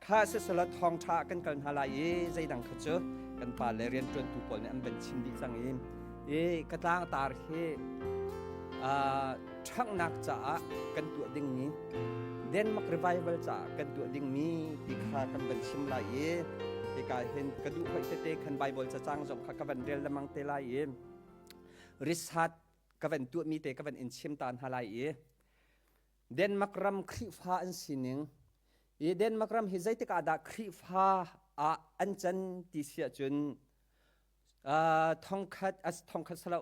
Kha sisela thawngṭha ah kan kal hna lai i zeidang kha cu kan pa le rianṭuantu pawl nih an van chim dih cang i i ka tlangtar hi ṭhanghnak caah kan tuah dingmi Denmark revival caah kan tuah dingmi ti kha kan van chim lai i hika hin ka duh hoih tete khan Bible cacang zong kha ka van rel lengmang te lai i risat ka van tuahmi te ka van in chim ta hna lai i Denmark ram Khrihfa an sining i Denmark ram hi zeitik ah dah Khrihfa ah an can ti si ahcun thongkhat as thongkhat salo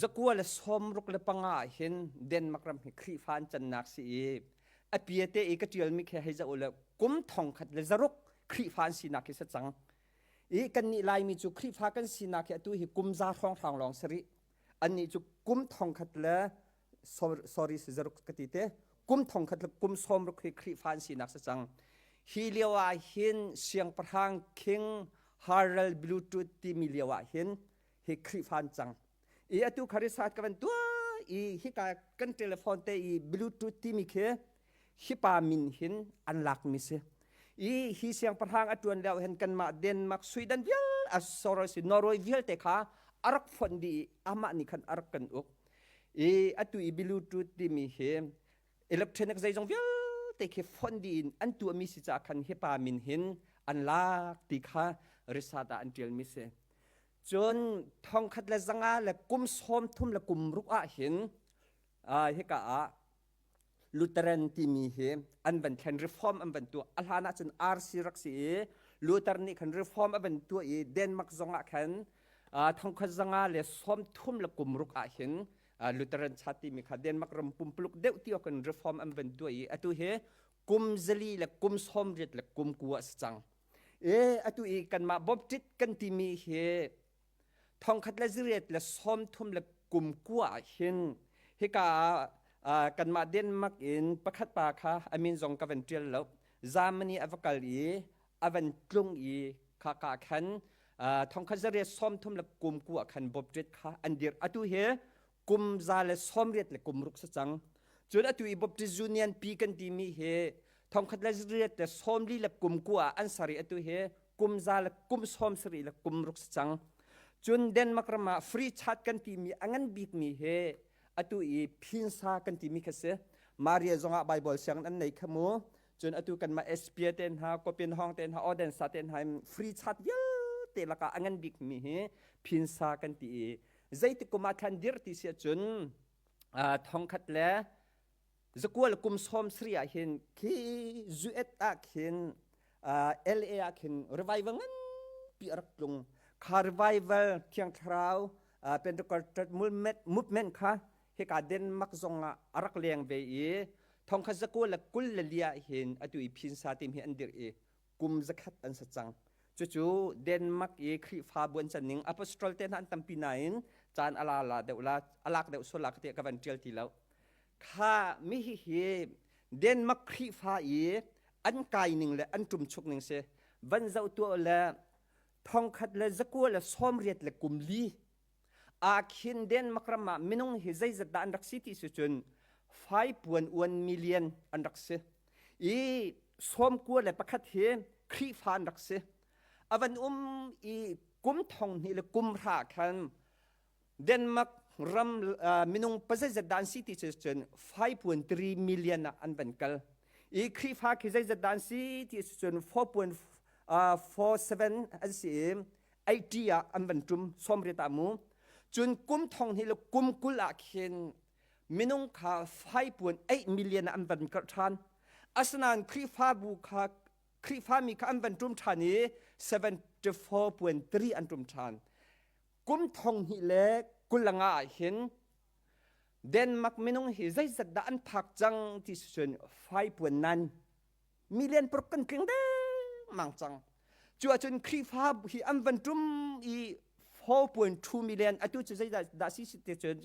zakua le sawmruk le panga ah hin Denmark ram hi Khrihfa an cannak si i a piate i ka ṭialmi khi hei zoh le kum thongkhat le zaruk Khrihfa an sinak hi si cang i kannih Laimi cu Khrihfa kan sinak hi atu hi kum za hrawnghrang lawng si rih annih cu kum thongkhat le sorry zaruk ka ti te kum thongkhat le kum sawmruk hi Khrihfa an sinak si cang hi lio ah hin siangpahrang King Harald Bluetooth timi lio ah hin hi Khrihfa an cang i atu kharisat ka van tuah i hika kan telephone te i Bluetooth timi khi hi pa min hin an lakmi si i hi siangpahrang a tuan lio hin kanmah Denmark Sweden vial a sorry si Norway vialte kha a rak fonh dih i amah nih khan a rak kan uk i atu i Bluetooth timi hi electronic zeizong vialte khi fonh dih in an tuahmi si caah khan hi pa min hin an lak ti kha risat ah an ṭialmi si. Cun thongkhat le zanga le kum sawm thum le kum ruk ah hin hika ah Lutheran timi hi an van thlen reform an van tuah a hlan ah cun RC rak si i Luther nih khan reform a van tuah i Denmark zong ah khan thongkhat zanga le sawm thum le kum ruk ah hin Lutheran chat timi kha Denmark ram pumpuluk deuh ti awk in reform an van tuah i atu hi kum zali le kum sawm riat le kum kua a si cang e atu i kanmah Baptist kan timi hi thongkhat le ziriat le sawm thum le kum kua ah hin hika ah kanmah Denmark in pakhat pa kha a min zong ka van ṭial lo Germany a va kal i a van tlung i kha ka khan thongkhat zariat sawm thum le kum kua khan Baptist kha an dir atu hi kum za le sawm riat le kum ruk si cang cun atu i Baptist Union pi kan timi hi thongkhat le riat le sawm li le kum kua ah an sari atu hi kum za le kum sawm sarih le kum ruk si cang cun Denmark ram ah free chat kan timi a ngan bikmi hi atu i phinsa kan timi kha si Maria zongah Bible sianginn an nei kha mu cun atu kanmah Espia te hna Kopin Hong te hna Odensa te hna free chat vialte lakah a ngan bikmi hi phinsa kan ti i zeitik kum ah thlan dir ti si ahcun thongkhat le zakual kum sawm sri ah hin khi zuet ah khin LA ah khin revival nganpi a rak tlung kha revival thiang thlarau Pentecostal movement kha hika Denmark zong ah a rak leng ve i thongkhat zakua le kul le lia hin atu i phinsa tim hi an dirh i kum zakhat an sa cang cucu Denmark i Khrihfabu an can ning apostol te hna an tampi nain caan ala la deuh la alak deuh sual la ka ti ka van tial ti lo kha mi hi hi Denmark Khrihfa i an kai ning le an ṭum chuk ning si van zoh tuah le thongkhat le zakua le sawmriat le kum li ah khin Denmark ram ah minung hi zeizat dah an rak si ti si cun 5.1 million an rak si i sawmkua le pakhat hi Khrihfa an rak si a van um i kum thong hnih le kum hra khan Denmark ram minung pazeizat dah an si ti cu cun 5.3 million ah an van kal i Khrihfa khi zeizat dah an si ti cun 4.47 an si i 80 ah an van ṭum sawmriat ah mu cun kum thong hnih le kum kul ah khin minung kha 5.8 million ah an van karh ṭhan asinain Khrihfabu kha Khrihfami kha an van ṭum ṭhan i 74.3 an ṭum ṭhan kum thong hnih le kul le nga ah hin Denmark minung hi zeizat dah an phak cang ti si cun 5.9 million paruk kan tling dengmang cang. Cu ahcun Khrihfa hi an van ṭum i 4.2 million atu cu zeidah dah si ti cun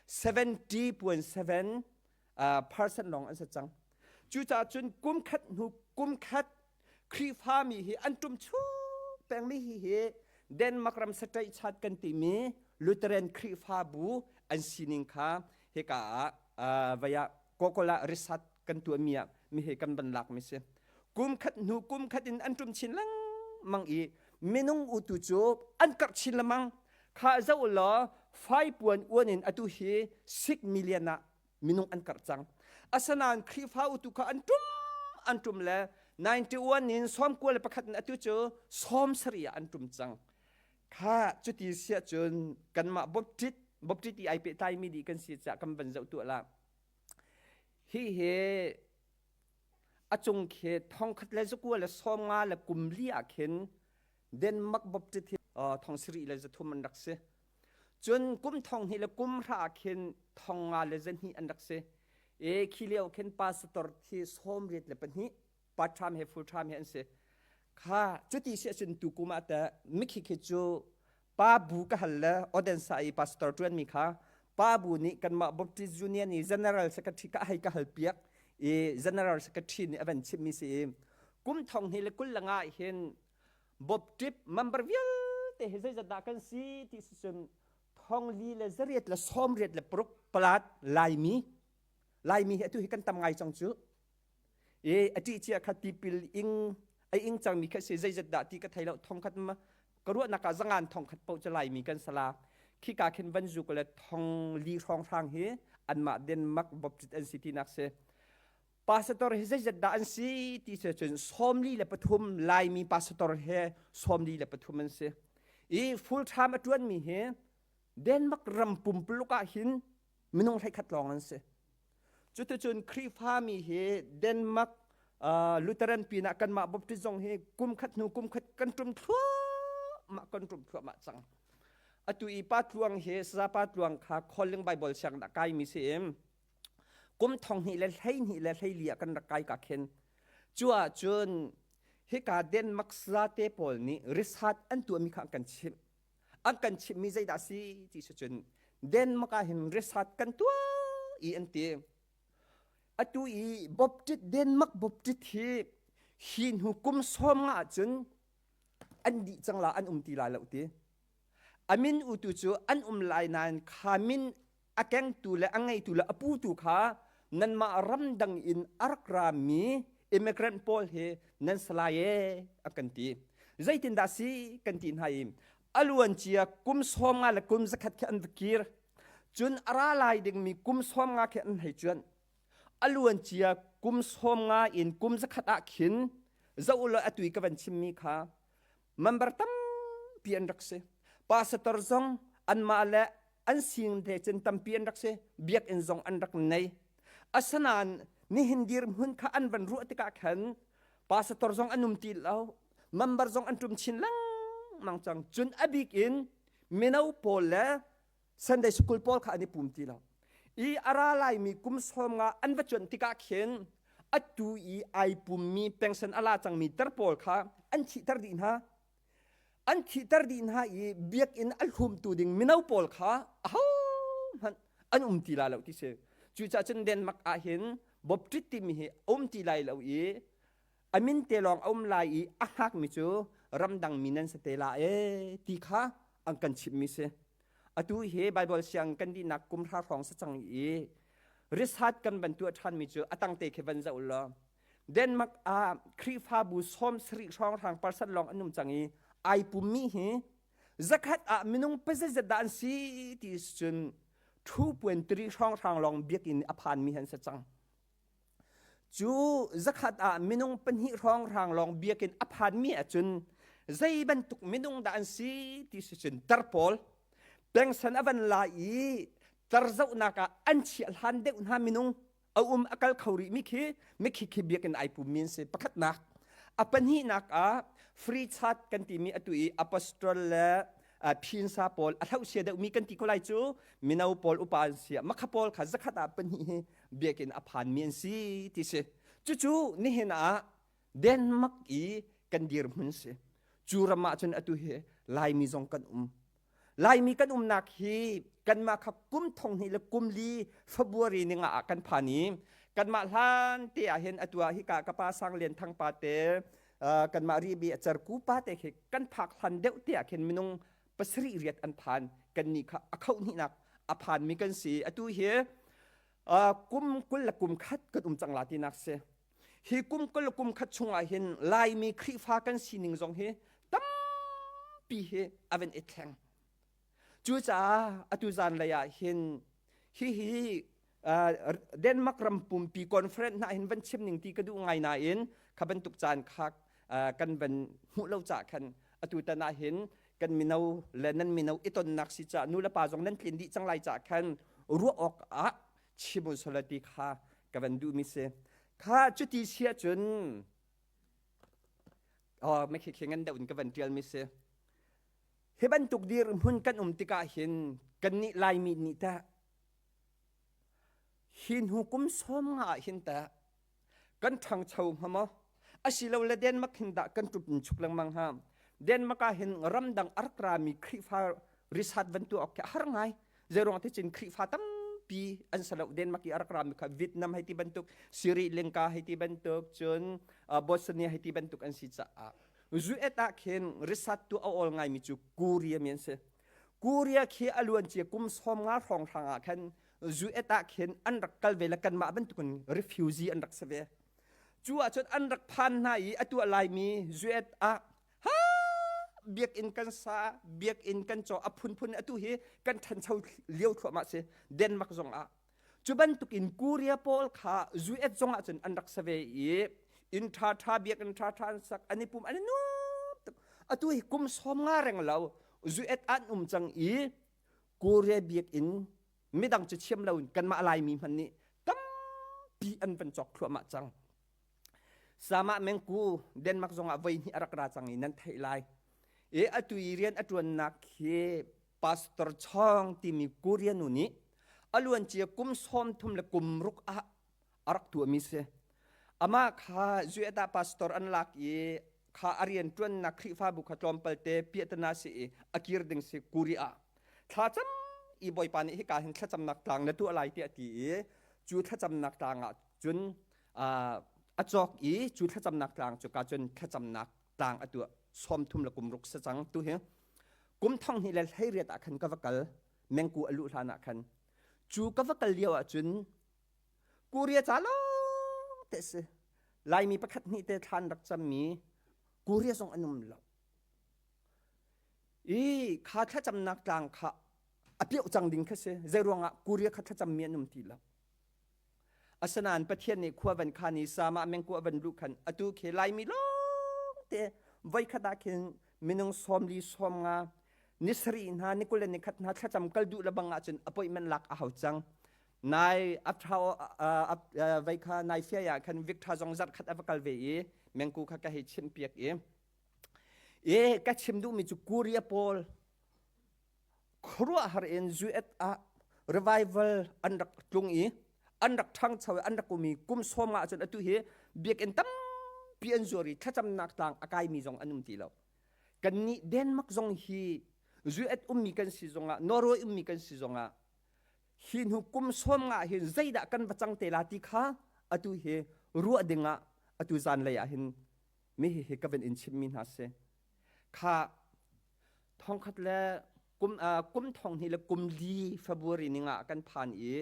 70.7 percent lawng an si cang. Cucaah cun kum khat hnu kum khat Khrihfami hi an ṭum chung pengmi hi hi Denmark ram saṭaih chat kan timi Lutheran Khrihfabu an sining kha hika ah vei ah Kokola risat kan tuahmi ah mi he kan van lakmi si. Kum khat hnu kum khat in an ṭum chin lengmang i minung utu cu an karh chin lengmang. Kha zoh law faipuan uan in atu hi 6 million ah minung an karh cang. Asinain Khrihfa utu kha an ṭum an ṭum le 91 in 91 in atu cu 70 ah an ṭum cang. Kha cuti siah cun kanmah bawpṭit bawpṭit i ai pehtlaimi dih kan si caah kan van zoh tuah la. Hi hi a cung khi thongkhat le zakua le 50 le kum li ah khin Denmark bawpṭit hi thong sarih le 300 an rak si. Cun kum thong hnih le kum hra ah khin thong nga le zahnih an rak si. E khi lio khin pastor thi 82 part time he full time he an si. Kha cuti si ahcun tu kum ah teh mikhi khi cu pa bu ka hal le Odensa i pastor ṭuanmi kha pa bu nih kanmah Baptist Union i general secretary ka hei ka hal piak i general secretary nih a van chimmi si i kum thong hnih le kul le nga hin Baptist member vialte hi zeizat dah kan si ti si cun thong li le zariat le sawmriat le paruk palat Laimi Laimi hi atu hi kan tam ngai cang cu E a ṭih cia kha tipil ing a ing cangmi kha si zeizat dah ti ka thei lo thongkhat ma ka ruahnak ah zangan thongkhat paoh cu Laimi kan sala khika khin van zu le thong li hrawng hrang hi anmah Denmark Baptist an si tinak si pastor hi zeizat dah an si ti se cun 43 Laimi pastor he 43 an si i full time a ṭuanmi hi Denmark ram pumpuluk ah hin minung 11 lawng an si Cuticun Khrihfami hi Denmark uh, Lutheran pinah kanmah Baptist zong hi kum khat hnu kum khat kan ṭum thluahmah kan ṭum thluahmah cang. Atu i pa tluang hi Saza pa tluang kha Calling Bible siang dah kaimi si im. Kum thong hnih le 12 le 14 ah kan rak kai ka khin. Cu ah cun hika Denmark sate pawl nih research an tuahmi kha an kan chimh. An kan chimhmi zeidah si ti si cun Denmark ah hin research kan tuah i an ti. Atu i Baptist Denmark Baptist hi hi hnu kum sawm nga ahcun an dih cang la an um ti lai lo ti. A min utu cu an um lai nain kha min a kengtu le a ngeitu le a putu kha nanmah ramdang in a rak rami immigrant pawl hi nan salai e a kan ti. Zeitindah si kan ti hna i a luancia kum 50 le kum 100 khi an va kir. Cun a ra lai dingmi kum 50 khi an hei cuanh. A luancia kum 50 in kum 100 ah khin zoh ulaw atu i ka van chimmi kha member tampi an rak si. Pastor zong anmah le an sing te cun tampi an rak si. Biakinn zong an rak nei. Asinain nihin dirhmun kha an van ruah tikah khan pastor zong an um ti lo. Member zong an ṭum chin lengmang cang. Cun a bik in mino pawl le Sunday school pawl kha an i pum ti lo. I a ra laimi kum 50 an va cuanh tikah khin atu i ai pummi pension a la cangmi tar pawl kha an thihter dih hna. An thihter dih hna i biakinn a hlumtu ding mino pawl kha ahohmanh an um ti lai lo ti si. Cucaah cun Denmark ah hin Baptist timi hi a um ti lai lo i a min te lawng a um lai i a hngakmi cu ramdang mi nan si te la e ti kha an kan chimhmi si. Atu hi Baibal siang kan dihnak kum hra hrawng si cang i research kan van tuah ṭhanmi cu a tangte khi van zoh law Denmark ah Khrihfabu 70 hrawnghrang percent lawng an um cang i ai pummi hi zakhat ah minung pazeizat dah an si ti cun 2.3 hrawnghrang lawng biakinn a phanmi han si cang. Cu zakhat ah minung pahnih hrawnghrang lawng biakinn a phanmi ahcun zei bantuk minung dah an si ti si cun tar pawl pengsan a van la i tar zohnak ah an chiah hlan deuh hna minung a um a kal kho rih mi khi mikhi khi biakinn ai pummi an si pakhatnak a pahnihnak ah free chat kan timi atu i apostol le phinsa pawl a hlohsia deuhmi kan ti ko lai cu mino pawl upa an si makha pawl kha zakhat ah pahnih hi biakinn a phanmi an si ti si cucu nihin ah Denmark i kan dirhmun si cu ram ah cun atu hi Laimi zong kan um Laimi kan umnak hi kanmah kha kum thong hnih le kum li February ninga ah kan phan i kanmah hlan te ah hin atu ah hika ka pa Sang Lian Thang pa te kanmah ribi a cerku pa te khi kan phak hlan deuh te ah khin minung pasarih riat an phan kan nih kha a khoh hnihnak a phanmi kan si atu hi kum 21 kan um cang la tinak si. Hi kum kul kum khat chungah hin Laimi Khrihfa kan sining zong hi tampi hi a van i thleng. Cucaah atu zanlei ah hin hihi Denmark ram pumpi conference hna hin van chim ning ti ka duh ngai nain kha bantuk caan kha kan van hmuh lo cah khan atu tan ah hin kan mino le nan mino i tonnak si ca nu le pa zong nan tlin dih cang lai cah khan ruah awk ah chim usala ti kha ka van duh mi si kha cuti sia cun oh me khi khi ngan deuh in ka van tial mi si Hi bantuk dirhmun kan um tikah hin kannih Laimi nih teh hi hnu kum sawm nga ah hin teh kan ṭhangcho hnga maw? Asilole Denmark hin dah kan ṭup in chuk lengmang hnga? Denmark ah hin ramdang a rak rami Khrihfa risat van tuah awk khi a har ngai. Zeiruang ticun Khrihfa tampi an si lo. Denmark i a rak rami kha Vietnam hei ti bantuk, Sri Lanka hei ti bantuk, cun Bosnia hei ti bantuk an si caah Zuet ah khin risat tu a awl ngaimi cu Korea mi an si. Korea khi a luancia kum 50 hrawnghrang ah khan Zuet ah khin an rak kal ve le kanmah bantukin refugee an rak si ve. Cu ahcun an rak phan hna i atu a laimi Zuet ah ha biakinn kan sa biakinn kan caw a phunphun atu hi kan ṭhancho lio thluahmah si Denmark zong ah Cu bantukin Korea pawl kha US zong ahcun an rak sa ve i inn ṭhaṭha biakinn ṭhaṭha an sak an i pum an i nuam tuk. Atu hi kum 50 reng lo US an um cang i Korea biakinn midang cu chiam loin kanmah Laimi hmanh nih tampi an van cawk thluahmah cang. Sama Mengku Denmark zong ah voi hnih a rak ra cang i nan theih lai. I atu i rian a ṭuannak hi Pastor Chong timi Korea nu nih a luancia kum 30 le kum ruk ah a rak tuahmi si. Amah kha Zueta pastor an lak i kha a rian ṭuannak Khrihfabu kha tlawmpalte piahtana si i a kir ding si Korea ah. Thlacam i Bawipa nih hika hin thlacamnak tlang na tuah lai tiah a ti i cu thlacamnak tlang ah cun a cawk i cu thlacamnak tlang cu ka cun thlacamnak tlang a tuah 30 le kum ruk si cang tu hi kum thong hnih le 18 ah khan ka va kal mengku a luh hlan ah khan cu ka va kal lio ah cun Korea ca lawng te si Laimi pakhat hnih te thlan rak cammi Korea zong an um lo i kha thlacamnak tlang kha a pioh cang ding kha si zei ruangah Korea kha thlacammi an um ti lo Asinain Pathian nih khua van khan i sama mengkua van luh khan atu khi Laimi lawngte voikhat ah khin minung 40 50 ni sarih hna ni 21 ni khat hna thlacam kal duh le bang ahcun appointment lak a hau cang. Nai apthau vei kha nai fiai ah khan Victor zong zarh khat a va kal ve i mengku kha ka hei chimh piak i e ka chim duhmi cu Korea pawl khuaruahhar in US ah revival an rak tlung i an rak ṭhangcho i an rak um i kum sawm ah cun atu hi biakinn tampi an zuar i thlacamnak tlang a kaimi zong an um ti lo. Kannih Denmark zong hi US ummi kan si zongah Norway ummi kan si zongah hi hnu kum sawm nga hin zeidah kan va cang te la ti kha atu hi ruah dingah atu zanlei ah hin mi hi ka van in chimmi hna si. Kha thongkhat le kum kum thong hnih le kum li February ning ah kan phan i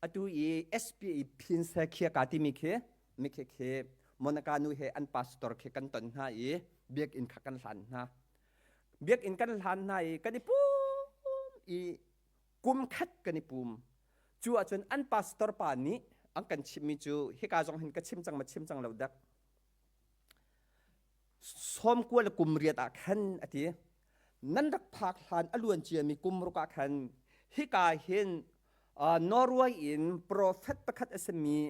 atu i SPA phin se khia ka timi khi mi khi khi Monica nu he an pastor khi kan ton hna i biakinn kha kan hlan hna biakinn kan hlan hna i kan i pum i kum khat kan i pum cu ahcun an pastor pa nih an kan chimmi cu hika zong hin ka chim cang ma chim cang lo dak 90 le kum riat ah khan a ti. Nan rak phak hlan a luan ciami kum ruk ah khan hika hin Norway in prophet pakhat a simi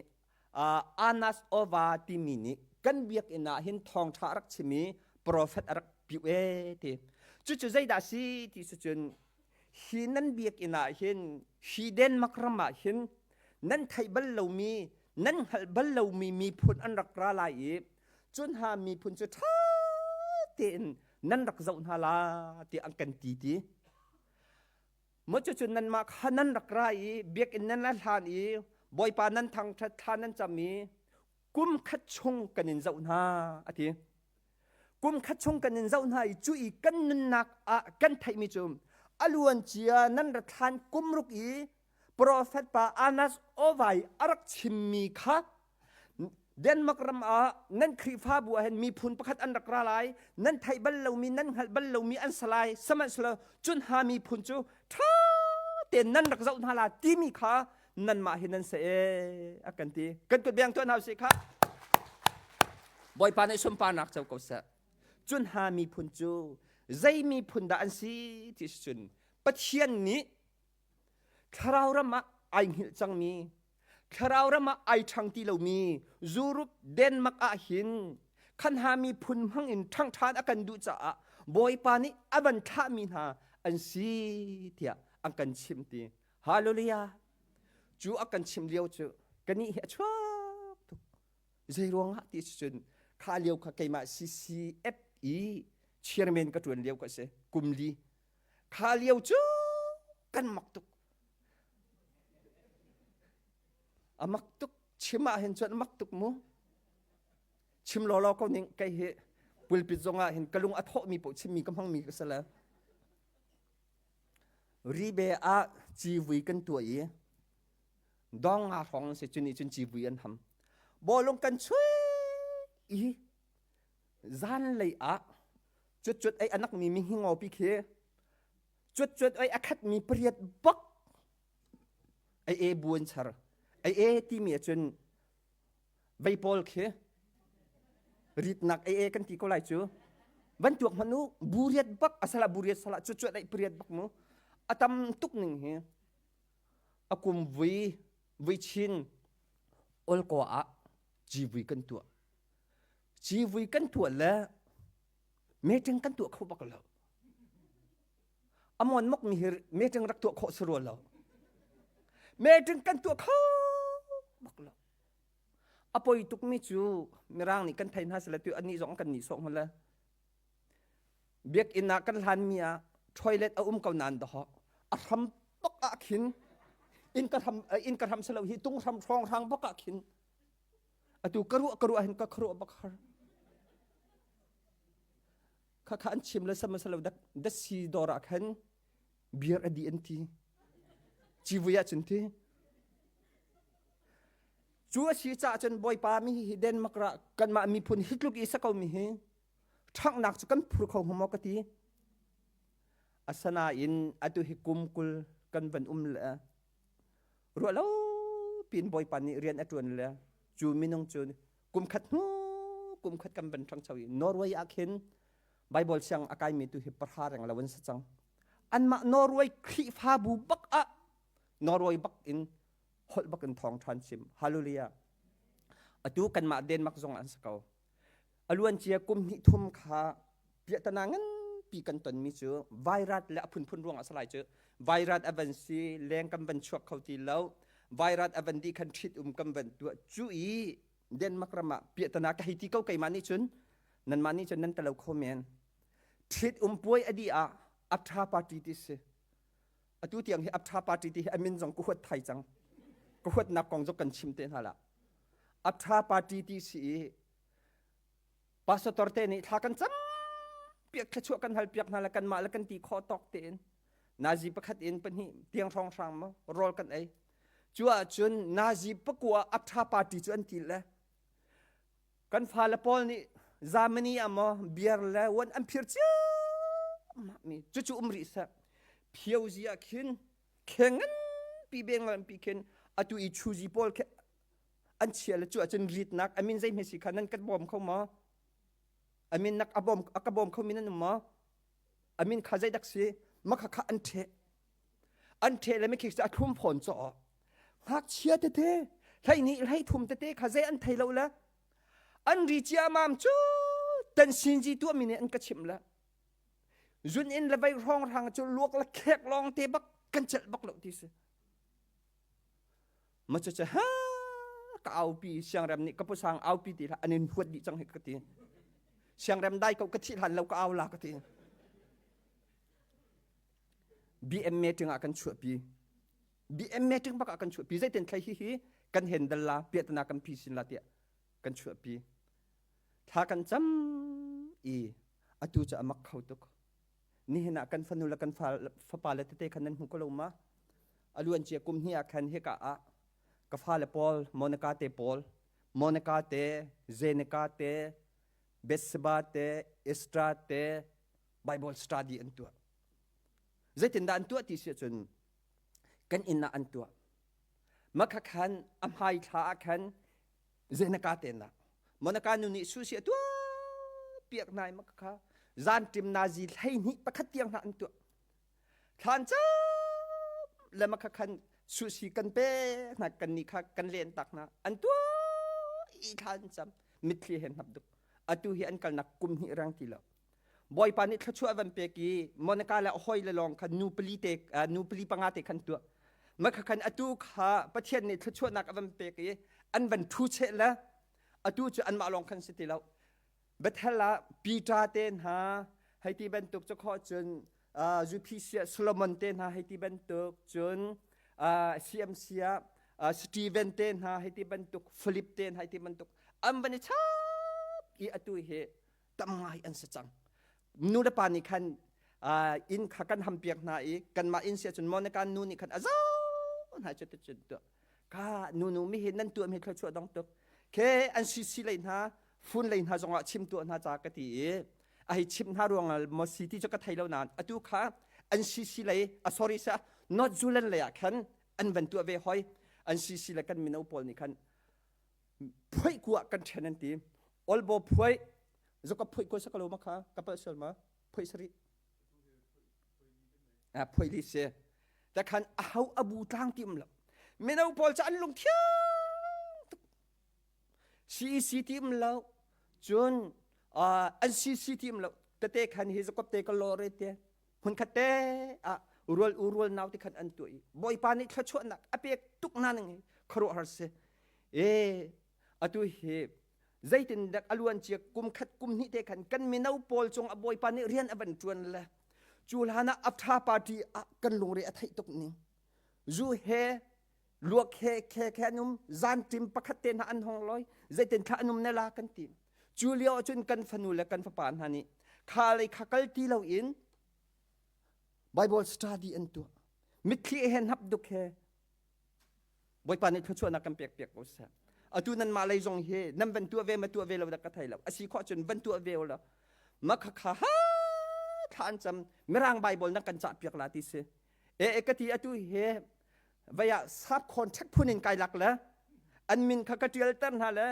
Anas Ova timi nih kan biakinn ah hin thawngṭha a rak chim i prophet a rak piu e ti. Cucu zeidah si ti si cun hi nan biakinn ah hin hi Denmark ram ah hin nan theih bal lomi nan hngalh bal lomi miphun an rak ra lai i cun hna miphun cu ṭha tein nan rak zoh hna la tiah an kan ti ti maw cucu nanmah kha nan rak ra i biakinn nan la hlan i Bawipa nan thangṭhat thla nan cam i kum khat chung kan in zoh hna a ti kum khat chung kan in zoh hna i cu i kan nunnak ah kan theihmi cu a luan cia nan rat hlan kum ruk i Profet pa Anas Ovai a rak chimmi kha. Denmark ram ah nan Khrihfabu ah hin miphun pakhat an rak ra lai, nan theih bal lomi, nan hngalh bal lomi an si lai, sihmanhsehlaw cun ha miphun cu ṭha tein nan rak zoh hna la timi kha nanmah hi nan si e a kan ti. Kan kut beng tuah hna usih kha. Bawipa nih sunparnak co ko seh. Cun ha miphun cu zei miphun dah an si ti si cun Pathian nih thlarau ram ah ai hngilh cangmi thlarau ram ah ai ṭhang ti lomi Europe Denmark ah hin khanha miphun hmang in ṭhang ṭhan a kan duh caah Bawipa nih a van thlahmi hna an si tiah an kan chimh ti. Hallelujah! Cu a kan chim lio cu kanih hi a chuak tuk. Zei ruangah ti cun kha lio kha keimah CCF i chairman ka ṭuan lio ka si kum li. Kha lio cu kan mak tuk. A mak tuk chim ah hin cun a mak tuk mu. Chim lawlaw ko ning kei hi pulpit zong ah hin ka lung a thawhmi paoh chimmi ka hmangmi ka si le. Ribe ah civui kan tuah i dong nga hrawng an si cu nih cun civui an ham. Bawlung kan chui i zanlei ah cuat ei anak mi mihingo pi khi cuat ei a khat mi pariat bak ei e buan char ei e timi ahcun vei pawl khi ritnak ei e kan ti ko lai cu van tuak hmanh u buriat bak asala buriat sala cuat ei pariat bak mu atam tuk ning hi a kum vui vui chin olko ah civui kan tuah civui kan tuah le meeting kan tuah kho bak lo amon mok mi hi meeting rak tuah khawh si rua lo meeting kan tuah kho bak lo a poi tuk mi cu mirang nih kan thei hna sila tu ani zong kan ni sawh hmala biakinn ah kan hlan mi ah toilet a um ko nan doho a hram bak ah khin in ka hram in ka hram salo hi tung hram hrawng hrang bak ah khin atu ka ruah ka ruah hin ka khuaruah bak har kha kha an chim le sama salo dak dasi dor ah khan beer a di an ti civui ah cun ti cu a si caah cun bawipa mi hi Denmark ra kanmah miphun hi tluk i sa ko mi hi ṭhanghnak cu kan phur kho hnga maw ka ti asanain atu hi kum 20 kan van um le ruah lo pin bawipa nih rian a ṭuan le cu minung cu kum khat hnu kum khat kan van ṭhangcho i Norway ah khin Bible siang a kaimi tu hi pahra reng lo an si cang anmah Norway Khrihfabu bak ah Norway bak in holh bak in thawng ṭhan chim hallelujah atu kanmah Denmark zong an si ko a luancia kum hnih thum kha piahtana nganpi kan tonmi cu vairat le a phunphun ruangah a si lai cu vairat a van si leng kan van chuak kho ti lo vairat a van dih khan ṭhit um kan van tuah cu i Denmark ram ah piahtana ka hei ti ko keimah nih cun nanmah nih cun nan talo kho men ṭhit um puai a dih ah aptha party ti si atu tiang hi aptha party ti hi a min zong ka huat thai cang ka huatnak kong zong kan chim te hna la aptha party ti si i Pastor te nih thla kan cam piak thluachuah kan hal piak hna le kanmah le kan ti khawh tawk tein nazi pakhat in pahnih tiang hrawng hrang maw rawl kan ei cu ahcun nazi pakua aptha party cu an ti le kan fale pawl nih Germany ah maw beer le wan an phir ciammah mi cucu um rih seh phiozi ah khin kheng nganpi beng nganpi khin atu i chuzi pawl khi an chia le cu ahcun ritnak a min zeihme si kha nan kan bawm kho maw a min nak a bawm a ka bawm kho mi nan um maw a min kha zeidak si makha kha an ṭheh an ṭheh le mikhi a thlum fawn caw ngakchia tete hleihnih hleithum tete kha zei an thei lo le an ri ciamam cu tan sinji tuah mi nih an ka chimh le zun in le vei hrawng hrang cu luak le khek lawng te bak kan celh bak lo ti si Ma cu ha ka aupi siangrem nih ka pusang aupi ti hlah an in huat dih cang hi ka ti. Siangrem dai ko ka thih hlan lo ka au la ka ti. BM meeting ah kan chuahpi. BM meeting bak ah kan chuahpi. Zeitin thlai hi hi kan handle la piahtana kan phi sin la tiah kan chuahpi. Thla kan cam i atu cu a mak kho tuk. Nihin ah kan fanu le kan fapa le tete khan nan hmu ko lo ma? A luancia kum hnih ah khan hika ah ka fale pawl Monica te pawl. Monica te, Zenica te, Bethseba te, Estra te Bible study an tuah. Zeitindah an tuah ti si ahcun kan inn ah an tuah. Makha khan a hmai thla ah khan Zenica te nak Monica nu nih susi a tuah piak hna i makha kha zan ṭim nazi 12 pakhat tiang hna an tuah. Thlan cam le makha khan susi kan pe hna kan ni kha kan len tak hna an tuah i thlan cam mitthli he hnap duk atu hi an kalnak kum hnih rang ti lo Bawipa nih thluachuah van pek i Monica le a hawi le lawng khan nu pali te nu pali panga te khan tuah makha khan atu kha Pathian nih thluachuahnak a van pek i an van thu cheh le atu cu anmah lawng khan si ti lo Bethel ah Peter te hna hei ti bantuk cu khawh cun UPC ah Solomon te hna hei ti bantuk cun CMC ah Stephen te hna hei ti bantuk Philip te hna hei ti bantuk an van i chap i atu hi tam ngai an si cang nu le pa nih khan inn kha kan hampiak hna i kanmah inn si ahcun Monica nu nih khan a zo hna cu cun tuah ka nu nu mi hi nan tuah mi thluachuah dong tuk ke an si si lei hna phun lei hna zongah chim tuah hna ca ka ti i a hei chim hna ruangah maw si ti cu ka thei lo nain atu kha an CC lei a sorry sa North Zealand lei ah khan an van tuah ve hoi an CC le kan mino pawl nih khan phuai kuah kan ṭhen an ti olbo phuai zoka phuai ko sakalo ma kha ka pal sel ma phuai sari a phuai li se ta khan a hau abu tlang ti um lo mino pawl cu an lung thiang tuk CEC ti um lo cun an CC ti um lo tete khan hi zakop te ka lore te hmunkhat te ah rual u rual nau te khan an tuah i bawipa nih thluachuahnak a pek tuk na ning hi khuaruahhar si e atu hi zeitin dak a luan cia kum khat kum hnih te khan kan mino pawl cung a bawipa nih rian a van ṭuan le cu hlan ah after party ah kan lungre a theih tuk ning zu he luak he khe khe an um zanṭim pakhat te hna an hong loi zeitin thla an um ne la kan ti cu lio ahcun kan fanu le kan fapa hna nih kha lei kha kal ti loin Bible study an tuah mitthli he hnap duk he Bawipa nih thluachuahnak kan pek piak ko seh atu nan mah lei zong hi nan van tuah ve ma tuah ve lo dah ka thei lo asi khawh cun van tuah ve lo ma kha kha ha thla an cam mirang Bible nan kan cah piak la ti si e e ka ti atu hi vei ah sap contract phun in kai lak le an min kha ka tial ter hna le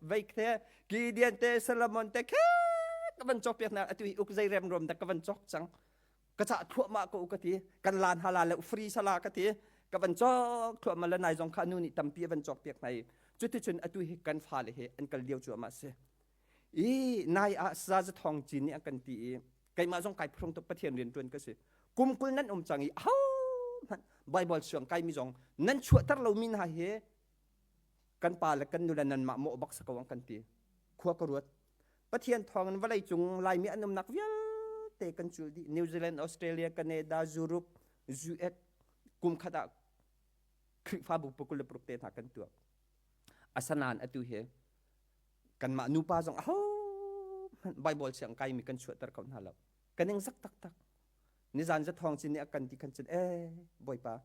vei the Gideon te Solomon te khe ka van cawk piak hna atu hi uk zei rem rom da ka van cawk cang ka cah thluahmah ko ka ti kan lan hala le free sala ka ti ka van cawk thluahmah le nai zong kha nu nih tampi a van cawk piak hna i cuticun atu hi kan fale he an kal lio cuahmah si I nai ah Saza Thawng Cin nih a kan ti i keimah zong kai phrung tuk Pathian rian ṭuan ka si. Kum 20 nan um cang i ahohmanh Baibal suang kaimi zong nan chuahter lomi hna hi kan pa le kan nu le nanmah mawh bak sa ko an kan ti. Khua ka ruat. Pathian thawng in vawlei cung Laimi an umnak vialte kan cul dih. New Zealand, Australia, Canada, Europe, US kum khat ah Khrihfabu pakul le paruk te hna kan tuah. Asanain atu hi kanmah nupa zong aho hmanh Bible siang kaimi kan chuahter ko hna lo kan ing zak taktak nizan za thawng cin nih a kan ti khan cun eh bawipa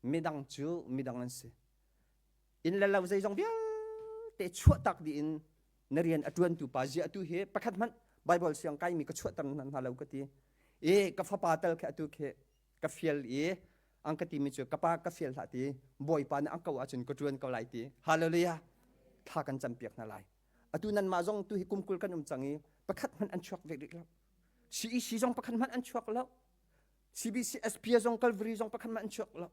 midang cu midang an si inn le lo zeizong vialte chuahtak dih in na rian a ṭuantu pa zia atu hi pakhat hmanh Bible siang kaimi ka chuahter hna lo ka ti e ka fapa tal khi atu khi ka fial i an ka timi cu ka pa ka fial hlah ti bawipa nih an ko ahcun ka ṭuan ko lai ti hallelujah thla kan campiak hna lai atu nanmah zong tu hi kum 20 kan um cang i pakhat hmanh an chuak ve rih lo CEC zong pakhat hmanh an chuak lo CBC SP zong Calvary zong pakhat hmanh an chuak lo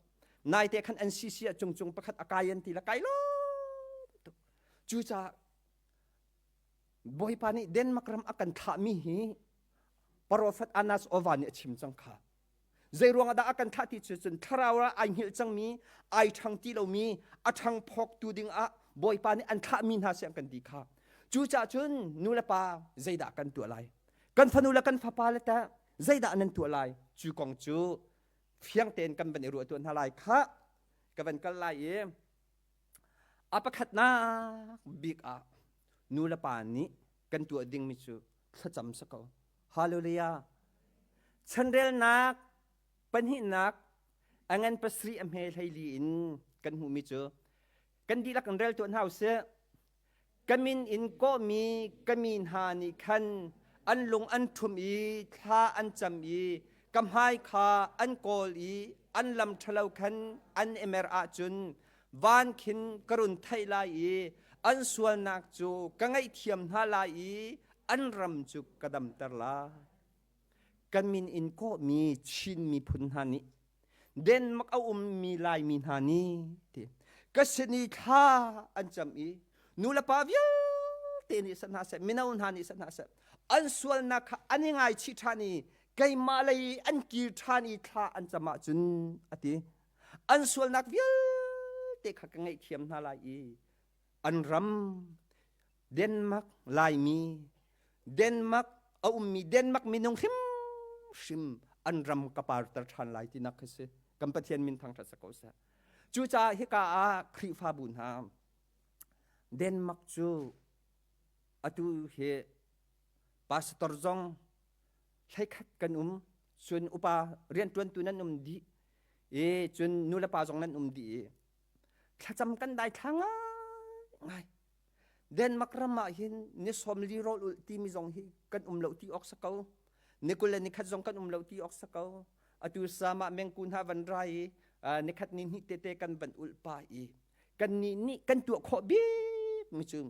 naite khan NCC ah cungcung pakhat a kai an ti la kai lo tuk cucaah Bawipa nih Denmark ram a kan thlahmi hi Prophet Anas Ova nih a chim cang kha. Zei ruangah dah a kan thlah ti cu cun thlarau ah ai hngilh cangmi, ai ṭhang ti lomi, a ṭhang phawktu dingah Bawipa nih an thlahmi hna si an kan ti kha. Cucaah cun nu le pa zeidah kan tuah lai? Kan fanu le kan fapa le teh zeidah nan tuah lai? Cu kong cu fiang tein kan van i ruah tuah hna lai khah. Ka van kal lai i a pakhatnak bik ah nu le pa nih kan tuah dingmi cu thlacam si ko. Hallelujah. Chanrelnak pahnihnak a ngan pasarih a hme hleili in kan hmuhmi cu kan dihlak in rel tuah hna usih. Ka min in kawhmi ka mi hna nih khan an lung an ṭhum i thla an cam i ka hmai kha an kawl i an lam ṭhalo khan an i mer ahcun van khin ka run theih lai i an sualnak cu ka ngaihthiam hna lai i an ram cu ka damter lai. Kan min in kawhmi Chin miphun hna nih Denmark a ummi Laimi hna nih ti ka sin i thla an cam i nu le pa vialte nih sat hna seh mino hna nih sat hna seh an sualnak kha an i ngaichih ṭhan i keimah lei an kir ṭhan i thla an cam ahcun a ti an sualnak vialte kha ka ngaihthiam hna lai i an ram Denmark Laimi Denmark a ummi Denmark minung hrimhrim an ram ka parter ṭhan lai tinak khi si. Kan Pathian min thangṭhat sa ko seh. Cucaah hika ah Khrihfabu hna Denmark cu atu hi pastor zong hleikhat kan um cun upa rianṭuantu nan um dih i cun nulepa zong nan um dih i thlacam kan daithla ngai. Denmark ram ah hin ni 40 rawl ulh timi zong hi kan um lo ti awk sa ko. Ni 20 le nikhat zong kan um lo ti awk sa ko. Atu sama mengku hna van rai i nikhat ni hnih tete kan van ulh pa i kan nih nih kan tuah khawh bik mi cu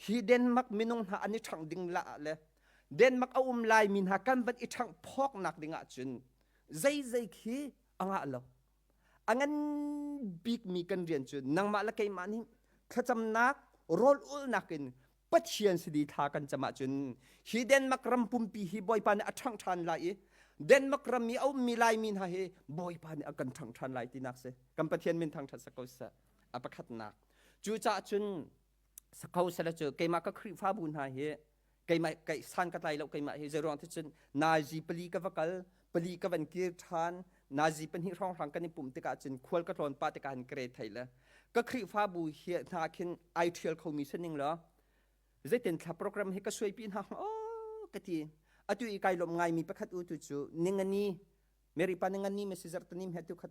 hi Denmark minung hna an i ṭhangh ding la le Denmark a um lai mi hna kan van i ṭhangh phawk nak ding ah cun zei zei khi a ngah lo. A ngan bikmi kan rian cu nangmah le keimah nih thlacamnak rawl ulnak in Pathian sidi thla kan cam ahcun hi Denmark ram pumpi hi Bawipa nih a ṭhangh ṭhan lai i Denmark ram i a ummi Laimi hna hi Bawipa nih a kan ṭhangh ṭhan lai tinak si. Kan Pathian min thangṭhat sa ko seh. A pakhatnak. Cucaah cun sakho sala cu keimah ka Khrihfabu hna hi keimah kai san ka tlai lo keimah hi zeiruang ti cun nazi pali ka va kal pali ka van kir ṭhan nazi pahnih hrawnghrang kan i pumh tikah cun khual ka tlawn pah tikah han ka re thei le ka Khrihfabu hi hna khin ai ṭhial khomi si ning law zeitin thla program hi ka suaipi hna oh ka ti atu i kai lawm ngaimi pakhat u tu cu ningani Mary pa ningani me si zartani he tu khat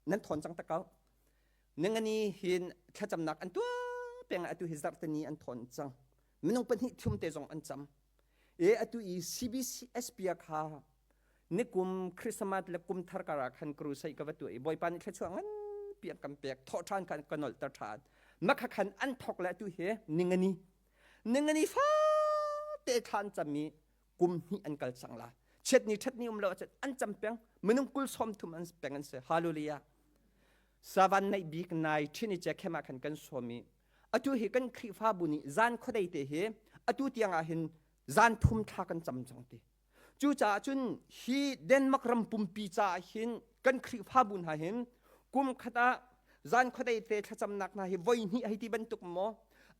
nan thawn cang tak ko ningani hin thlacamnak an tuah peng atu hi zartani an thawn cang minung pahnih thum te zong an cam e atu i CBCS pia kha nikum Christmas le kum thar kar ah khan crusade ka va tuah i Bawipa nih thluachuah nganpi an kan pek thawh ṭhan khan ka nolhter ṭhan makha khan an thok le atu hi ningani ningani fate thla an cam i kum hnih an kal cang la chiat ni ṭhat ni um lo ahcun an cam peng minung kul sawm thum an peng an si hallelujah savan naih bik nai ṭhin i che khem ah khan kan sawm i Atu hi kan Khrihfabu nih zan khuadei te hi atu tiang ah hin zan thum thla kan cam cang ti. Cucaah cun hi Denmark ram pumpi caah hin kan Khrihfabu hna hin kum khat ah zan khuadei te thlacamnak hna hi voi hnih hei ti bantuk maw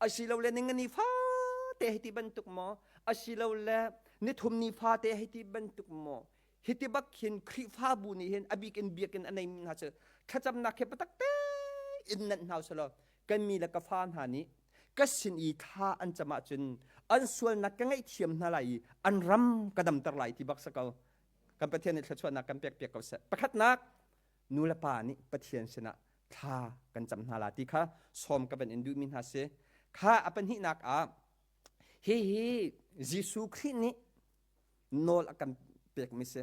asilole ningani fate hei ti bantuk maw asilole nithum ni fate hei ti bantuk maw hiti bak hin Khrihfabu nih hin a bik in biakinn a neimi hna cu thlacamnak he patak tein nanh hna usalaw kan mi le ka fa hna nih ka sin i thla an cam ahcun an sualnak ka ngaihthiam hna lai i an ram ka damter lai ti bak sa ko kan Pathian nih thluachuahnak kan pek piak ko seh pakhatnak nu le pa nih Pathian sinah thla kan cam hna la ti kha sawm ka van in duhmi hna si kha a pahnihnak ah hihi Jesuh Khrih nih nawl a kan pekmi si.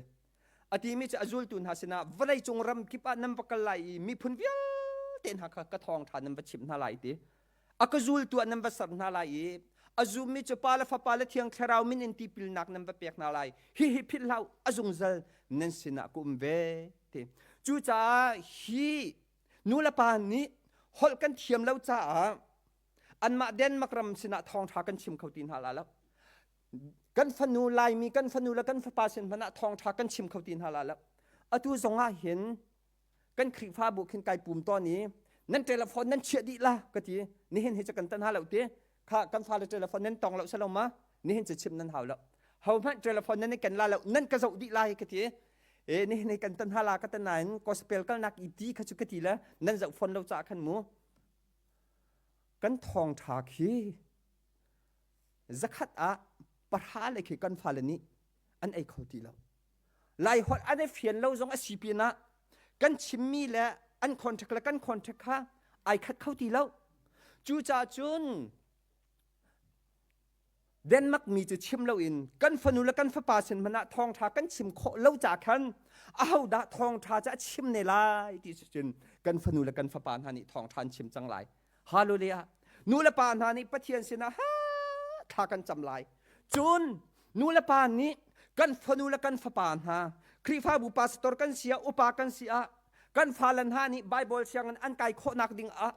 A timi cu a zultu hna sinah vawleicung ram kip ah nan va kal lai i miphun vialte hna kha ka thawngṭha nan va chimh hna lai ti. A ka zultu ah nan va ser hna lai i a zummi cu Pa le Fapa le Thiang Thlarau min in tipilnak nan va pek hna lai. Hihi philh hlah u, a zungzal nan sinah ka um ve ti. Cucaah hi nu le pa nih holh kan thiam lo caah anmah Denmark ram sinah thawngṭha kan chim kho ti hna la lo. Kan fanu Laimi kan fanu le kan fapa sin hmanh ah thawngṭha kan chim kho ti hna la lo. Atu zong ah hin kan Khrihfabu khin kai pum tawn i nan telephone nan chiah dih la ka ti. Nihin hi cu kan tan ha lo ti. Kha kan fale telephone nan tong lo salo ma? Nihin cu chim nan hau lo. Ho hmanh telephone nan i ken la lo nan ka zoh dih lai ka ti. E nihin hi kan tan ha la ka tan nain gospel kalnak i ti kha cu ka ti le nan zoh phone lo ca khan mu. Kan thawngṭha khi zakhat ah pahra le khi kan fale nih an ei kho ti lo. Lai holh an i fian lo zong a si pinah kan chimmi le an contract le kan contract kha ai khat kho ti lo. Cucaah cun Denmark mi cu chim loin kan fanu le kan fapa sin hmanh ah thawngṭha kan chim khawh lo ca khan ahodah thawngṭha cu a chim ne lai ti cun kan fanu le kan fapa hna nih thawngṭha an chim cang lai. Hallelujah. Nu le pa hna nih Pathian sinah ha thla kan cam lai. Cun nu le pa nih kan fanu le kan fapa hna Khrihfabu pastor kan si ah upa kan si ah kan fale hna nih Bible sianginn an kai khawhnak ding ah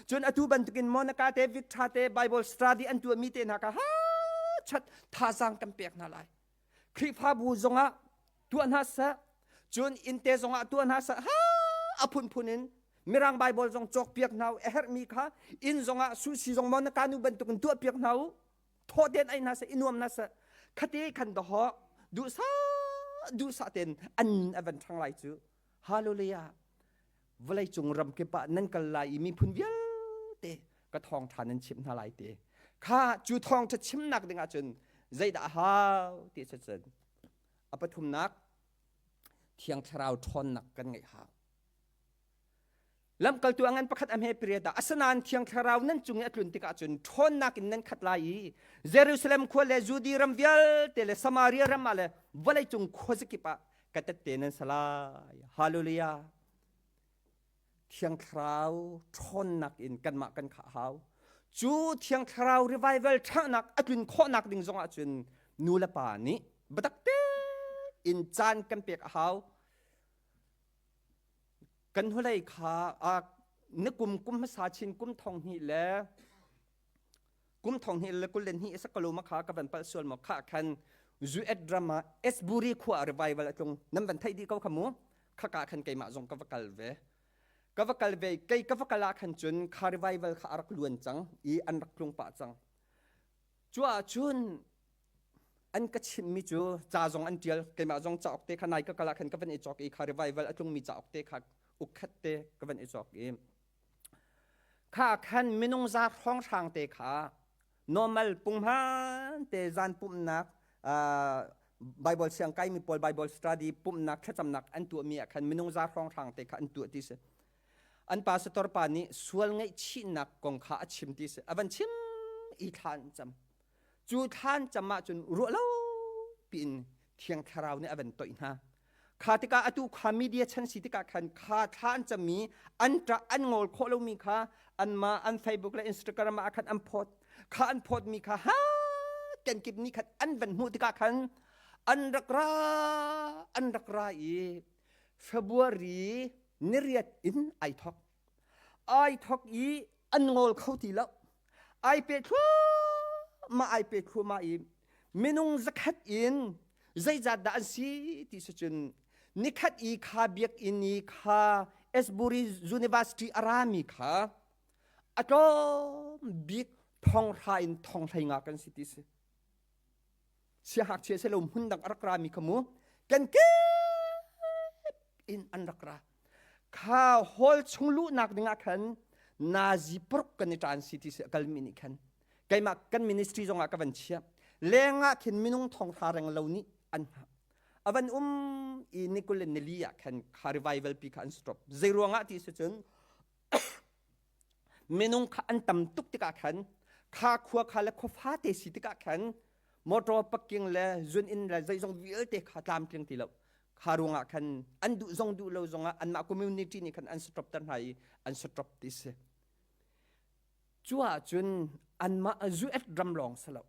cun atu bantukin Monica te Victor te Bible study an tuahmi te hna kha ha chat thazaang kan pek hna lai. Khrihfabu zongah tuah hna seh cun innte zongah tuah hna seh ha a phunphun in Mirang Bible zong cawkpiak hna u a herhmi kha inn zongah sushi zong Monica nu bantukin tuahpiak hna u thaw ten ai hna seh i nuam hna seh khate khan dahawk duhsah duhsah ten an nun a van ṭhang lai cu Hallelujah vawleicung ram kip ah nan kal lai i miphun vialte ka thawngṭha nan chimh hna lai te kha cu thawngṭha chimnak ding ahcun zeidah a hau ti cun a pathumnak thiang thlarau ṭhawnnak kan ngeih hau Lamkaltu a ngan pakhat a hme period ah asinain Thiang Thlarau nan cung i a tlun tikah cun ṭhawnnak in nan khat lai i Jerusalem khua le Judea ram vialte le Samaria ram ah le vawleicung khuazakip ah ka tette nan si lai. Hallelujah. Thiang Thlarau ṭhawnnak in kanmah kan khah hau. Cu Thiang Thlarau revival ṭhahnak a tlun khawhnak ding zongah cun nu le pa nih biatak tein caan kan pek a hau. Kan hnulei kha na kum kum hmasa chin kum thong hnih le kum thong hnih le 22 a sakalo ma kha ka van palh sual maw kha khan Zuet ram ah Esburi khua revival a tlung nan van theih dih ko kha mu khaka khan keimah zong ka va kal ve ka va kal ve kei ka va kal ah khan cun kha revival kha a rak luan cang i an rak tlung pah cang cu ah cun an ka chimhmi cu ca zong an ṭial keimah zong cauk te kha nai ka kal ah khan ka van i cawk i kha revival a tlungmi cauk te kha ukkhat te ka van i cawk i kha khan minung za hrawnghrang te kha normal punghman te zan pumhnak Bible siang kaimi pawl Bible study pumhnak thlacamnak an tuahmi ah khan minung za hrawnghrang te kha an tuah ti si an pastor pa nih sual ngaihchihnak kong kha a chim ti si a van chim i thla an cam Cu thlan cam ahcun ruah lo piin Thiang Thlarau nih a van toih hna. Kha tikah atu kha media chan si tikah khan kha thla an cammi an ṭah an ngawl khawh lomi kha anmah an Facebook le Instagram ah khan an phawt. Kha an phawtmi kha ha kenkip nih khan an van hmuh tikah khan an rak ra an rak ra i February niriat in ai thok. Ai thok i an ngawl kho ti lo. Ai pe thluahmah ai pe thluahmah i minung zakhat in zeizat dah an si ti si cun nikhat i kha biakinn i kha Asbury University a rami kha a tlawm bik thonghra in thonghlei nga kan si ti si. Siahngakchia si lo hmun dang a rak rami kha mu kan kip in an rak ra. Kha hall chung luhnak ding ah khan nazi paruk kan i ṭan si ti si a kalmi nih khan keimah kan ministry zong ah ka van chiah leng ah khin minung thonghra reng lo nih an hngah a van um i ni kul le nili ah khan kha revival pi kha an stop zei ruangah ti si cun minung kha an tam tuk tikah khan kha khua kha le khua fate si tikah khan motor parking le zun inn le zeizong vialte kha tlamtling ti lo kha ruangah khan an duh zong duh lo zongah anmah community nih khan an stop ter hna i an stop ti si cu ahcun anmah US ram lawng si lo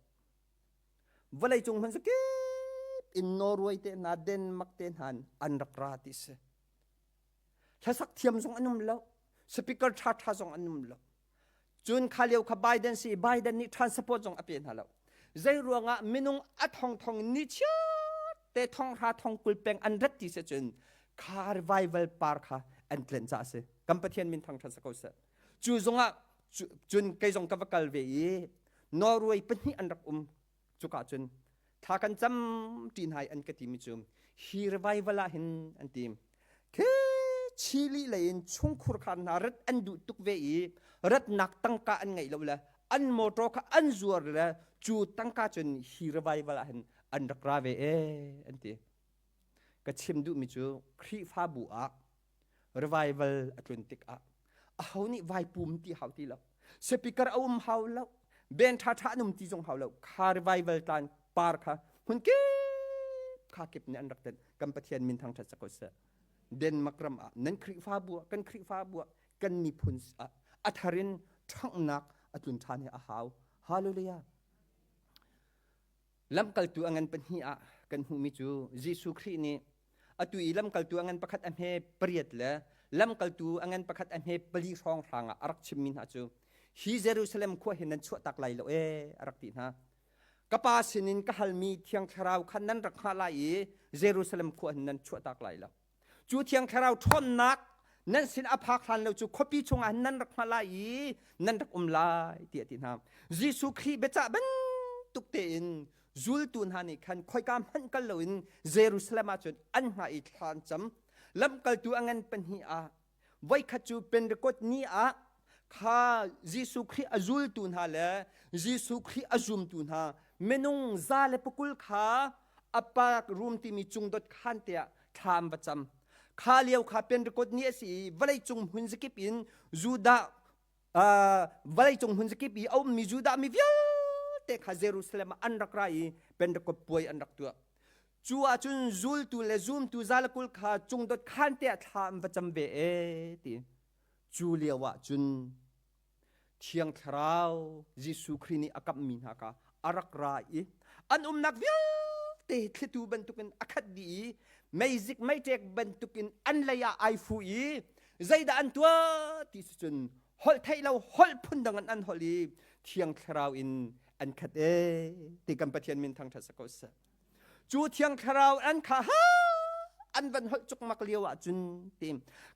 vawlei cung hman kip in Norway te hna Denmark te hna an rak ra ti si hlasak thiam zong an um lo speaker ṭha ṭha zong an um lo cun kha lio kha Biden si Biden nih transport zong a pe hna lo zei ruangah minung a thong thong ni chiat te thong hra thong kul peng an rat ti se cun kha revival par kha an tlen ca si kan Pathian min thang ṭhan sa ko seh cu zongah cun kei zong ka va kal ve i Norway pahnih an rak um cuka cun thla kan cam ṭi hna i an ka timi cu hi revival ah hin an ti khi Chile lei in chungkhur kha hna rat an duh tuk ve i ratnak tangka an ngeih lo le an motor kha an zuar le cu tangka cun hi revival ah hin an rak ra ve e an ti ka chim duhmi cu Khrihfabu ah revival a tlun tikah aho nih vai pum ti hau ti lo speaker a um hau lo. Ben ṭha ṭha an um ti zong hau lo. Kha revival tlan par kha hmun kip kha kip nih an rak tenh. Kan Pathian min thangṭhat sak ko seh. Denmark ram ah nan Khrihfabu ah kan Khrihfabu ah kan miphun ah a thar in ṭhanghnak a tlun ṭhan hi a hau. Hallelujah. Lamkaltu a ngan pahnih ah kan hmuhmi cu Jesuh Khrih nih atu i lamkaltu a ngan pakhat a hme pariat le lamkaltu a ngan pakhat a hme pali hrawng hrang ah a rak chimmi hna cu hi Jerusalem khua hi nan chuahtak lai lo ee a rak ti hna. Ka pa sinin ka halmi Thiang Thlarau kha nan rak hngah lai i Jerusalem khua hin nan chuahtak lai lo. Cu Thiang Thlarau ṭhawnnak nan sin a phak hlan lo cu khuapi chungah nan rak hngah lai i nan rak um lai tiah a ti hna. Jesuh Khrih biacah bantuk tein zultu hna nih khan khoika hmanh kal loin Jerusalem ah cun an hngah i thla an cam. Lamkaltu a ngan pahnih ah voikhat cu Pentecost ni ah kha Jesuh Khrih a zultu hna le Jesuh Khrih a zumtu hna minung za le pakul kha a room timi cungdot khan te ah thla an va cam. Kha lio kha Pentecost ni a si i vawleicung hmun zakip in Judah vawleicung hmun zakip i a ummi Judah mi vialte kha Jerusalem ah an rak ra i Pentecost puai an rak tuah. Cu ahcun zultu le zumtu za le 20 kha cungdot khan te ah thla an va cam ve ee ti. Cu lio ah cun Thiang Thlarau Jesuh Khrih nih a kamhmi hna kha a rak ra i an umnak vialte thlitu bantukin a khat dih i meizik meiṭek bantukin an lei ah ai fu i zeidah an tuah ti si cun holh theih lo holh phun dang in an holh i Thiang Thlarau in an khat ee ti kan Pathian min thangṭhat sa ko seh. Cu Thiang Thlarau an kha ha an van holh cukmak lio ah cun ti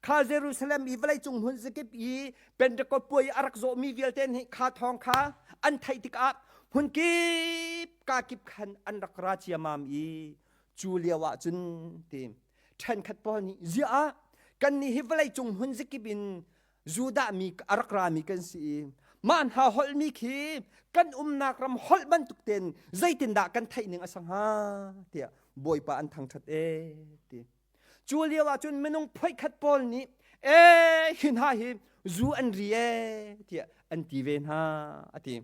kha Jerusalem i vawleicung hmun zakip i Pentecost puai a rak zawhmi vialte nih kha thawng kha an theih tikah hmun kip ka kip khan an rak ra ciamam i cu lio ah cun ti ṭhenkhat pawl nih ziah ah kannih hi vawleicung hmun zakip in Judah mi a rak rami kan si i mah hna holhmi khi kan umnak ram holh bantuk tein zeitindah kan theih ning a si hnga tiah Bawipa an thangṭhat ee ti. Cu lio ah cun minung phoikhat pawl nih ee hi hna hi zu an ri ee tiah an ti ve hna a ti.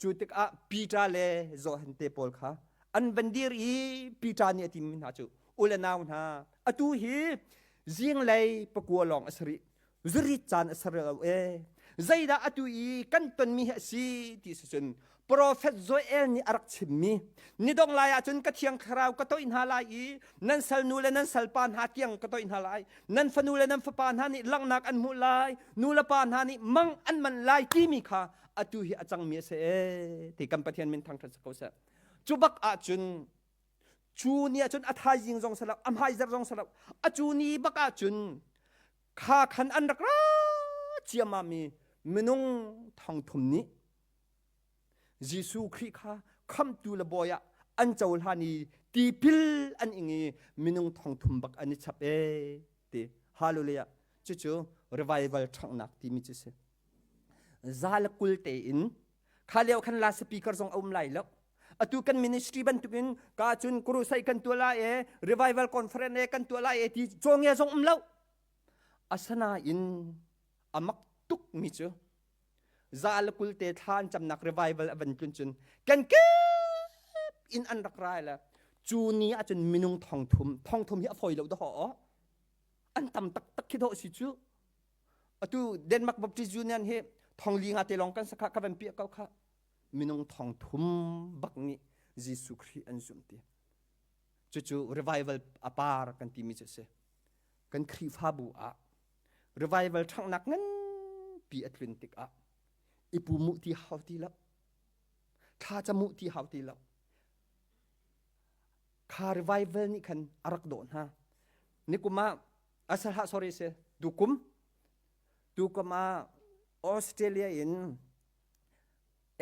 Cu tikah Peter le Johan te pawl kha an van dir i Peter nih a timi hna cu u le nau hna atu hi zinglei pakua lawng a si rih zurit caan a ser lo e zeidah atu i kan tonmi hi a si ti si cun profet Joel nih a rak chimmi nidong lai ah cun ka thiang thlarau ka toih hna lai i nan salnu le nan salpa hna tiang ka toih hna lai nan fanu le nan fapa hna nih langhnak an hmuh lai nu le pa hna nih mang an man lai timi kha atu hi a cangmi a si e ti kan Pathian min thangṭhat si ko seh cu bak ah cun cu ni ah cun a thaizing zong si lo a hmaizarh zong si lo a cu ni bak ah cun Kha khan an rak ra ciammam i minung thongthum nih Jesuh Khrih kha khamhtu le bawi ah an cohlan i tipil an ing i minung thongthum bak an i chap ee ti hallelujah cucu revival ṭhanghnak timi cu si za le 20 tein kha lio khan la speaker zong a um lai lo atu kan ministry bantukin ka cun crusade kan tuah lai e revival conference e kan tuah lai e ti cawngia zong um lo Asinain a mak tukmi cu za le 20 te thla an camnak revival a van tlun cun kan kip in an rak rai le cu ni ahcun minung thongthum thongthum hi a fawi lo dawh aw an tam taktak khi dawh si cu atu Denmark Baptist Union hi thong li nga te lawng kan sakha ka van piah ko kha minung thongthum bak nih Jesuh Khrih an zumh ti cucu revival a par kan timi cu a si kan Khrihfabu ah revival ṭhanghnak nganpi a tlun tikah i pum ti hau ti lo thla cam ti hau ti lo kha revival nih khan a rak dawh hna nikum ah asal sorry se tukum tukum ah Australia in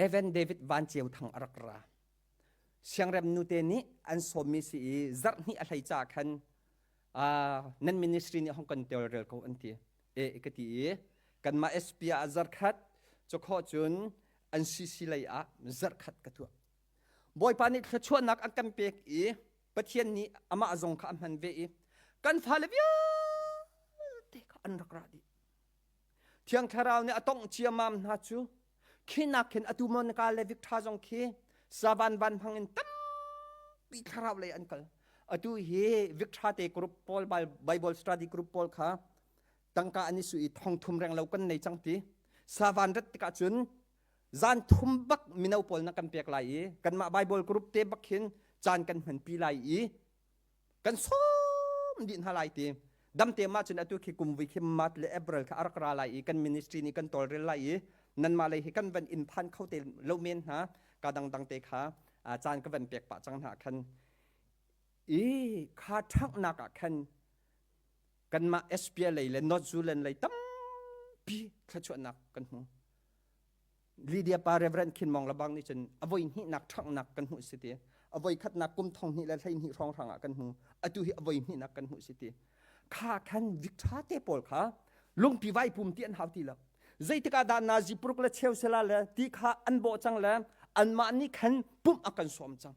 Evan David Van Ceu Thang a rak ra siangrem nute nih an sawmmi si i zarh hnih a hlei ca khan nan ministry nih hong kan tawlrel ko an ti e ka ti i kanmah SP ah zarkhat cawkhawh cun an CC lei ah zarkhat ka tuah Bawipa nih thluachuahnak an kan pek i Pathian nih amah zong kha a hman ve i kan fale vialte kha an rak ra dih Thiang Thlarau nih a tongh ciamam hna cu. Khi nak khin atu Monica le Victor zong khi savan van hmang in tampi thlarau lei an kal. Atu hi Victor te group pawl Bible study group pawl kha tangka an i su i thong thum reng lo kan nei cang ti. Savan rat tikah cun zan thum bak mino pawl na kan pek lai i kanmah Bible group te bak hin caan kan hmanpi lai i kan sawm dih hna lai ti. Damte ma cun atu khi kum vui khi March le April kha a rak ra lai i kan ministry nih kan tawlrel lai i nanmah lei hi kan van in phan kho te lo men hna ka dangdang te kha caan ka van pek pah cang hna khan i kha ṭhanghnak ah khan kanmah SPA lei le North Zealand lei tampi thluachuahnak kan hmu. Lydia pa Reverend Khin Mong Labang nih cun a voi hnihnak ṭhanghnak kan hmuh si ti. A voi khatnak kum thong hnih le 12 hrawnghrang ah kan hmu. Atu hi a voi hnihnak kan hmuh si ti. Kha khan Victor te pawl kha lungpi vai pum ti an hau ti lo. Zeitik ah dah Nazi puruk le cheu sela le ti kha an bawh cang le anmah nih khan pumh a kan sawm cang.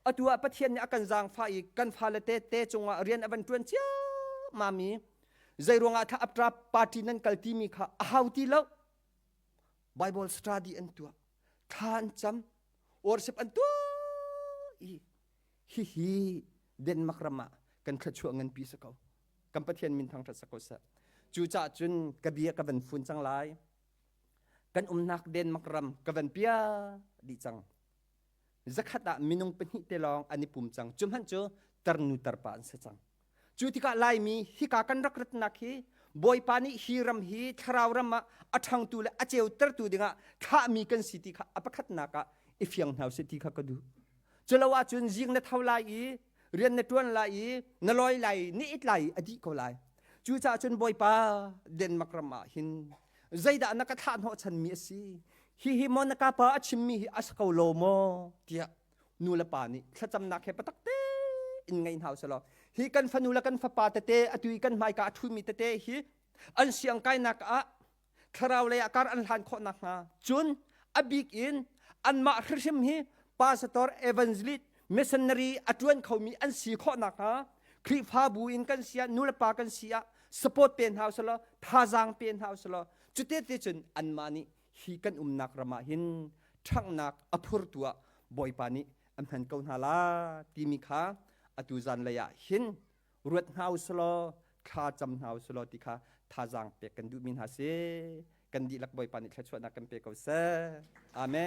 Atu ah Pathian nih a kan zaangfah i kan fale te te cungah rian a van ṭuan ciammam i zeiruangah thla aptra party nan kal timi kha a hau ti lo. Bible study an tuah, thla an cam, worship an tuah i hihi Denmark ram ah kan thluachuah nganpi si ko. Kan Pathian min thangṭhat sa ko seh. Cucaah cun ka bia ka van fun cang lai. Kan umnak Denmark ram ka van pia dih cang. Zakhat ah minung pahnih te lawng an i pum cang. Cu hmanh cu tarnu tarpa an si cang. Cu tikah Laimi hika kan rak ratnak hi Bawipa nih hi ram hi thlarau ram ah a ṭhangtu le a ceutertu dingah thlahmi kan si ti kha a pakhatnak ah i fiang hna usih ti kha ka duh. Culo ahcun zing na tho lai i rian na ṭuan lai i na lawi lai i na it lai i a dih ko lai. Cucaah cun Bawipa Denmark ram ah hin zeidah na ka thlah hnawhchanmi a si? Hihi maw na kapa a chimmi hi a si ko lo maw? tiah nu le pa nih thlacamnak he patak tein ngei hna usih hi kan fanu le kan fapa tete atu i kan hmaika a ṭhumi tete hi an siang kainak ah thlarau lei ah kar an hlan khawh nakhnga cun a bik in anmah hrimhrim hi pastor evangelist missionary a ṭuan khomi an si khawh nakhnga Khrihfabu in kan si ah nu le pa kan si ah support pe hna usih law thazaang pe hna usih law cute te cun anmah nih hi kan umnak ram ah hin ṭhanghnak a phurtu ah Bawipa nih a hman ko hna la timi kha atu zanlei ah hin ruat hna usih law thla cam hna usih law ti kha thazaang pek kan duhmi hna si. Kan dihlak Bawipa nih thluachuahnak kan pe ko seh. Amen.